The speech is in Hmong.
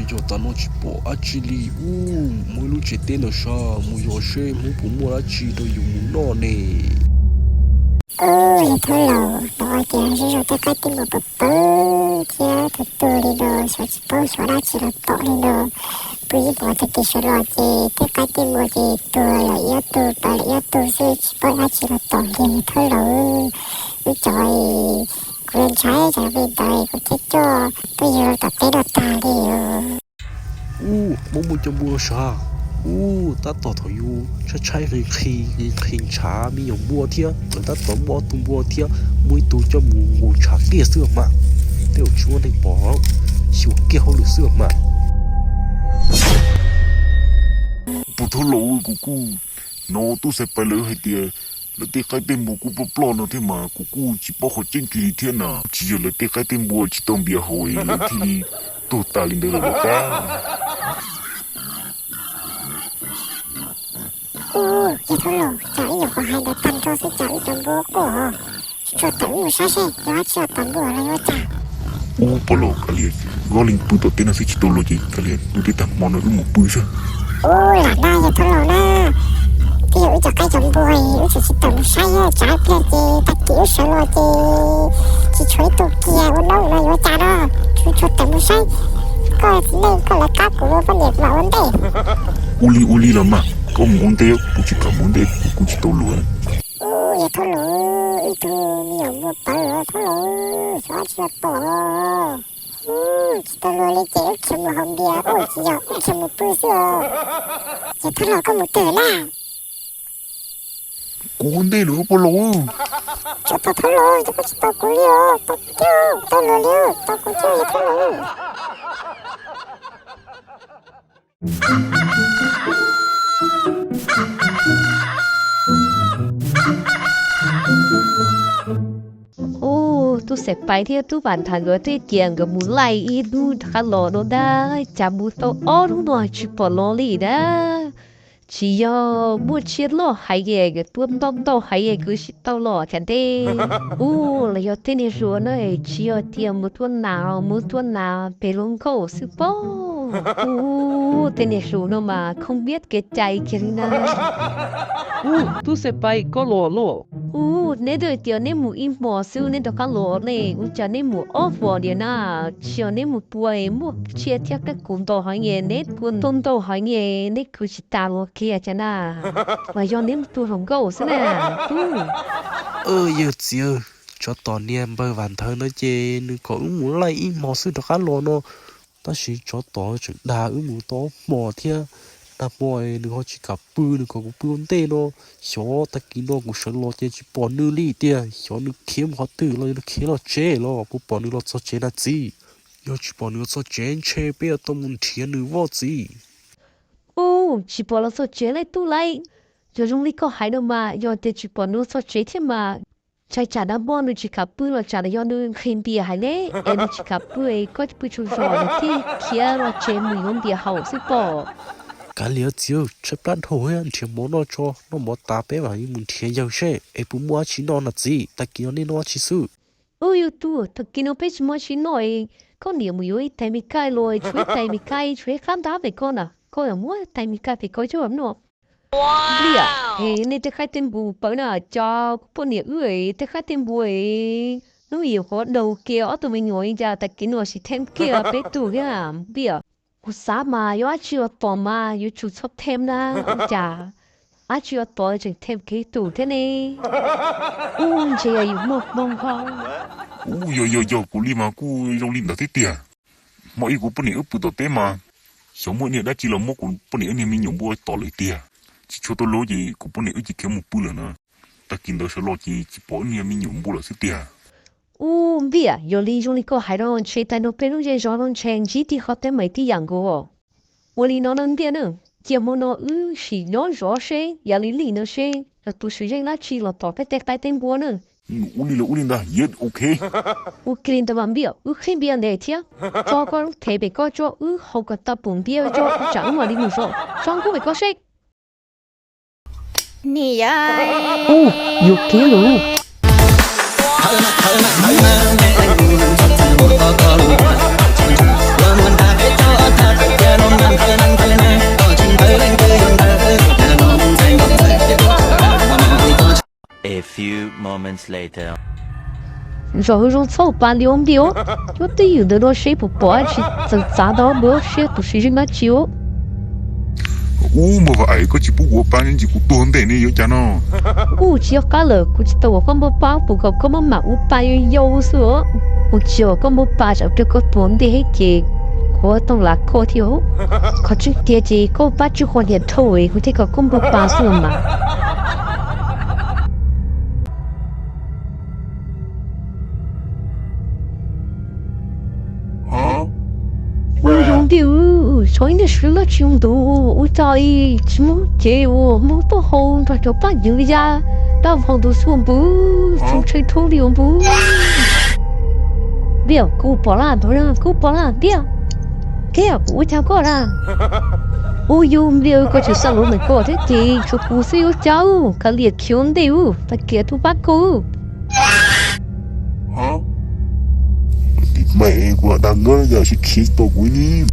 Yog tas no tsis pom dab tsi li, ub, muaj ib lub tsev teb ntawm sab, mus yos seb Hmoob puas muaj dab tsi rau yus mus noj ne. Yog thab laus, no tias zej zog tej qaib tej npua pawv pawv thiab tuag tuag li no, xyov tsis paub xyov dab tsi los tom li no. Pw ib hmos tag kis sawv los ces tej qaib tej npua ces tuag lawm ib ob tug, pawv lawm ib ob tug xwb, tsis paub dab tsi los tom li thab laus. Wb cov, kuv ntshai tsam li ntawd kuv thiaj coj peb yawg los tom teb no tag li. Ub, muaj muaj cov npua sav. Ub, tab tom thaum yus tshaib tshaib nqhis nqhis ntshav me nyuam npua thiab, lawv tab tom muaj ob tug npua thiab, muaj ib tug coj mus nqus ntshav kiag xwb mas. Tej zaum tsis muaj neeg pom, xyuas kiag hauj lwm xwb mas. Pog thab laus, kuv kuj hnov tub Xais Pais lawv hais tias lawv tej qaib tej npua kuj ploj ploj no thiab mas kuv kuj tsis paub qhov tseeb kiag li thiab na. Tsis yog lawv tej qaib tej npua tsis tau npias haus es lawv thiaj li tuag tas li ntawd lawm los cas? Ub, yog thab laus, cas ib nyuam qhuav hais ntawd tag nrho xwb cas wb cov npua quaj os. Tsuag tawm wb mus saib seb yog dab tsi tom npua los yuav cas. Ub, pog laus, kav liam, Gob Leej pw tom teb no xwb tsis tau luag ces kav liam, ntuj teb tag hmo no wb mus pw xwb. Ub, lam dag yog thab laus na, twb yog wb cov qaib cov npua wb tseem tsis tawm mus saib, tsam pliag ces tag kis wb sawv los ces tsis tshuav ib tug kiag ua noob no yuav cas no. Tsuag tsuag tawm mus saib, koj txiv neej koj lawv qab kuv ua poj niam kuv mam ua ntej. Ua li ua li los mas, koj mus ua ntej, kuv tsis kam mus ua ntej, kuv tsis tau luag. Ub, yog thab laus, wb tug me nyuam npua pawv thab laus, xyov dab tsi los tom. Ub, tsis tau luag li ces wb khiav mus haus npias, ub, tsis yog, wb khiav mus pw xwb os. Ces thab laus koj mus twg na? Kuv ua ntej lawm pog laus. Tsis tau thab laus, ces koj tsis tau kuv li os, tau kuv thiab, tau luag li, tau kuv thiab yog thab laus. Ub, tub Xais Pais thiab tub Vam Thas nkawd thiaj cia nkawd mus laij ib hnub rov qab los no ntag, cas mus tau ob hnub no tsis pom los li na. Tsis yog muaj tsiaj loj heev es tua ntau ntau heev es kwv tsis tau los cas ntej. Ub, los yog tej niag hluas na, tsis yog tias mus tua nas, mus tua nas pem hluas nkauj xwb pob. Ub, tej niag hluas no mas không biết kev cai kiag li na. Ub, tub Xais Pais koj los lauj. Ub, neb twb tias neb mus ib hmos xwb neb rov qab los ne, ua cas neb mus ob hmos diam na? Tsis yog neb mus tua muaj tsiaj thiab kab kuv ntau heev es neb tua ntau ntau heev es neb kwv tsis tas los kiag cas na? Los yog neb mus tua hluas nkauj xwb na? Tub, yawg txiv, tsov tom niag npawg Vam Thas ntawd ces nws kom wb mus laij ib hmos xwb rov qab los no. Tab sis tsov tom tseem dag wb mus tau ob hmos thiab, nag hmo nws ho tsis kam pw, nws kom kuv pw ua ntej no. Xyov tag kis no kuv sawv los ces tsis pom nws li tiag, xyov nws khiav mus qhov twg los yog nws khiav los tsev los puas pom nws los txog tsev na txiv? Yog tsis pom nws los txog tsev ntshe peb yuav tau mus nrhiav nws vaj txiv. Ub, tsis pom los txog tsev lauj tub lauj. Yog zoo li koj hais no mas yog tias tsis pom nws los txog tsev thiab mas, ntshai tsam nag hmo nws tsis kam pw los tsam yog nws nqhis npias heev ne, es nws tsis kam pw es koj pw tsaug zog nws thiaj khiav los tsev mus yuav npias haus xwb pob. Kav liam txiv, tshaib plab dhau thiab, nrhiav mov noj tso, noj mov tas peb mam li mus nrhiav yawg seb es puas muaj dab tsi noj na txiv, tag kis no nej noj dab tsi xwb? Ub, yawg tub, tag kis no peb tsis muaj dab tsi noj, koj niam mus yuav ib tais me kaij los tshuav ib tais me kaij tshuav ib qab ntab pem ko na, koj yuav muab tais me kaij pem ko coj noj. Npiam, es nej tej qaib tej npua pawv na, cov kuv poj niam wb tej qaib tej npua, hnub ib qhuav daug kiag ob tug me nyuam li cas tag kis no tsis them kiag peb tug thiab npiam. Kuv xav mas yog dab tsi los tom mas yuav tsum txhob them na, ua cas dab tsi los tom tseem them kiag tus thiab ne? Ub, ntshe yog yus muaj hmoo ho. Ub, yog yog yog kuv li mas kuj zoo li ntawd thiab tiag. Hmo ib kuv poj niam wb pw tom teb mas xyov muaj niag dab tsi los muab kuv poj niam wb niag me nyuam npua tom lawm tiag. Tsis tshua tau luag ces kuv poj niam wb cia khiav mus pw lawm na. Tag kis ntawd sawv los ces tsis pom wb niag me nyuam npua lawm xwb tiag. Ub, npiam, yog li zoo li koj hais no ntshe tais no peb lub zej zos no ntshe ntsib tib qhov teeb meem tib yam nkaus. Ua li no na npiam na, cia hmo no wb sim nyob zov seb yam li li no seb yog tus swm zeej dab tsi los tom peb tej qaib tej npua na. Ua li los ua li ntag, ok. Ua kiag li ntawd mas npiam, wb qhib npias ntawd thiab. Tso koj lub thev pem ko tso, wb haus kom tau pum npias tso, tsam wb mam li mus zov. Tso nkuj pem ko seb. Ub, yuam kev lawm. Zam hwv zoo txhob ua pa li os ntiag, cov twj ywm ntawm no seb puas pom dab tsi txawv txav tau npawg, seb tus siv zeb dab tsi os. Ub, npawg Vam Ais, koj tsis pub kuv ua pa ne, ntsis kuv tuag ntej ne yuav cas no. Kuv tsis nco qab lawm, kuv tsis tau kom koj npau pa, pum kom koj maj mam ua pa yau yau xwb os. Kuv tsis kom koj npau pa tsam rau koj tuag ntej thiab ces kuv tau lav koj thiab os. Qhov tseeb tiag ces koj pab tswj huam niam dhau es kuv thiaj kom koj npau pa xwb los mas. Ua zoo ntiag, tshuav ib niag swv dab tsi ntawd ua cas tsis muaj cev uas muaj taub hau nrog cov paj ywv ya dab vog ntawd xwb npawg, txaus ntshai dhau li os npawg. Ntiag, kuv pom lawm npawg, kuv pom lawm ntiag. Thiab kuv ua cas koj lawm? Ub, yus ntiag, koj tsis xav lus ntawm koj thiab ces tshuav kuv xwb yuav cas, kav liam khiav ntej ub, tag kiag tuaj pab koj. Nim me kuv dag nkawd yam sib khiav tau kuv li.